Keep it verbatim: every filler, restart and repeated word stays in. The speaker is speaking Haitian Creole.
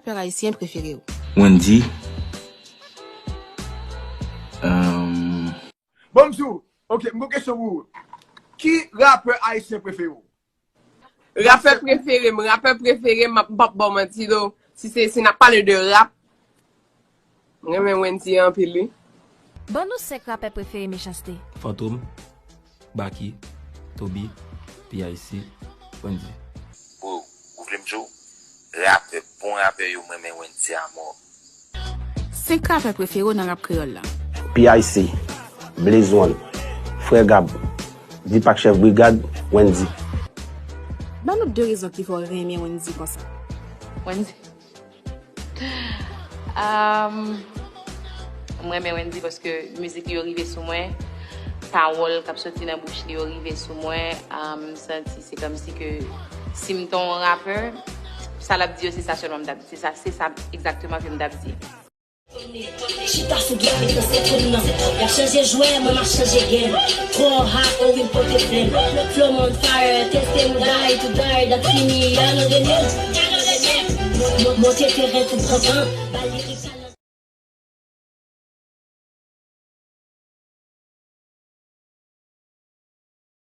Rapè ayisyen prefere w? Wendyy. Um, Bon, m di w, ok, m gon kesyon pou ou. Ki rapè ayisyen prefere w? Rapè prefere m, rapè prefere m, m p ap ba w manti non. Si se si n ap pale de rap, m renmen Wendyy anpil wi. Ban nou senk rapè prefere Mechanste. Fantom, Baky, Toby, P I C, Wendyy. Bro, ou vle m di w, rapè, bon rapè yo, m renmen Wendyy a mò. Senk rapè prefere w nan rap kreyòl la? P I C, Blaze One, Frè Gab, Deepak Chèf Brigad, Wendyy. Ban nou de rezon ki fè w renmen Wendyy konsa. Wendyy. Um, mwen renmen Wendyy paske mizik li yo rive sou mwen, pawòl k ap soti nan bouch li yo rive sou mwen. Um, m santi se kòmsi ke si m te yon rapè, sa l ap di yo se sa sèlman m t ap, se sa, se sa egzakteman ke m t ap di. Chita sou dwèt, met nan se kounn nan. Y ap chanje jwè, mwen m ap chanje game. Twò hot, ou vin pote flèm. Flow m on fire, teste m, die to die. Dat fini, y'all know the name. Monte teren pou pran tan. Ba lirik